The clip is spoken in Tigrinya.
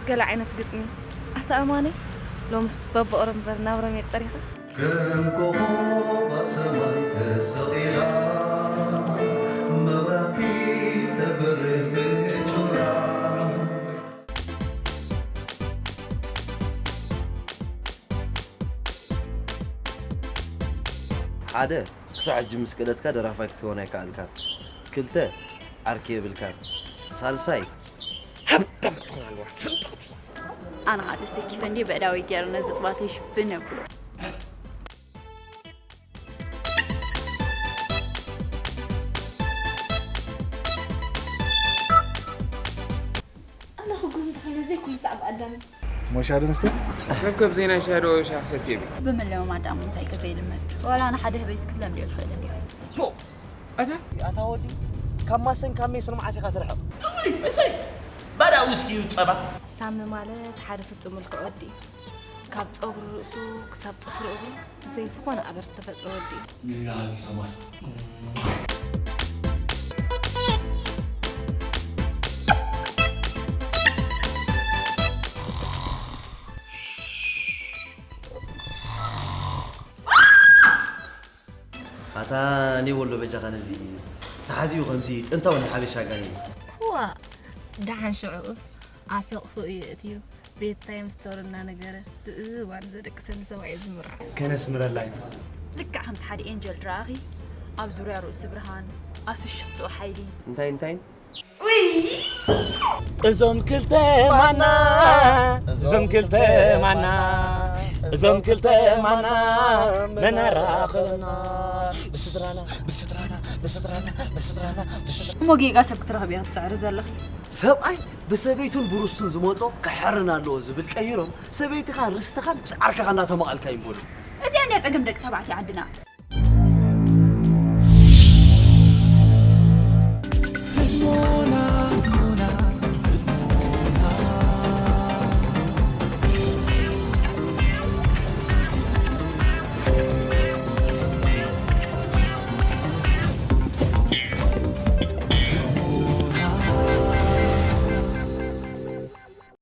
ገለ ዓይነት ግጥሚ። ኣታ ኣማነይ፣ ሎምስ በብኦሮም እምበር ናብሮም እየ ጸሪኻ። ከም ኮኾብ ኣብ ሰማይ ተሰቒላ መብራህቲ ተብርህ ብጩራ። ሓደ፣ ክሳዕ ሕጂ ምስ ቀለጥካ ደራፋይ ክትከውን ኣይከኣልካን። ክልተ፣ ዓርኪ የብልካን። ሳልሳይ፣ ሃብታም ክትኮን ኣለዋ፣ ስልጥቕቲ። ኣነ ኸዓ ተሰኪፈ እንድየ ብዕዳወይ ገይረ ነዚ ጥባተይ ሽፍን የብሎ። ኣነ ክጉህ እንተኾይነ ዘይኩሉ ሳዕ ብኣዳም ሞሻዶ ንስተ ሰብ ከብዘይ ናይ ሻዶ ሻሕ ሰትየ ብመለዮም ኣዳም እንታይ ከዘይልመድ ዋላ ንሓደ ህበይስ ክትለምድዮ ትኽእል እንዲያ ኣታ ኣታ ወዲ ካብ ማሰን ካብ ሜስን መዓስ ኢኻ ትርሕቕ? እሰይ ባዳ ውስኪ እዩ ጸባ። ሳሚ ማለት ሓደ ፍጹም ምልክዕ ወዲ እዩ። ካብ ጸጉሪ ርእሱ ክሳብ ጽፍሪ እግሩ ብዘይ ዝኾነ ኣበር ዝተፈጥረ ወዲ እዩ። ላቪ ሰማይ ኣታ ኔ ወሎ በጃኻ ነዚ ተሓዚኡ ከምዚ ጥንታዊ ናይ ሓበሻ ጋኔን። ዋ ደሓን ሽዑኡስ ኣብ ሕቕፍኡ የእትዩ ቤድታይም ስቶሪ እናነገረ ብእዋን ዘደቅሰኒ ሰብኣይ ዝምርዖ። ከነስምረላ ኢና። ልክዕ ከምቲ ሓደ ኤንጀል ድረኣኺ ኣብ ዙርያ ርእሲ ብርሃን ኣብ ፍሽኽትኡ ሓይሊ እንታይ እንታይ እዞም ክልተ ማና እዞም ክልተ ማና እዞም ክልተ ማና መናራኸብና ብስድራና ብስድራና ብስድራና ብስድራና ብስድራና እሞ ጌጋ ሰብ ክትረኽብ እያ ክትፅዕሪ ዘለኺ። ሰብኣይ ብሰበይቱን ብሩሱን ዝመጾ ክሕርን ኣለዎ ዝብል ቀይሮም ሰበይትኻን ርስትኻን ምስ ዓርክኻ እናተማቐልካ ይንበሉ። እዚኣ እንድያ ፀገም ደቂ ተባዕትዮ ዓድና።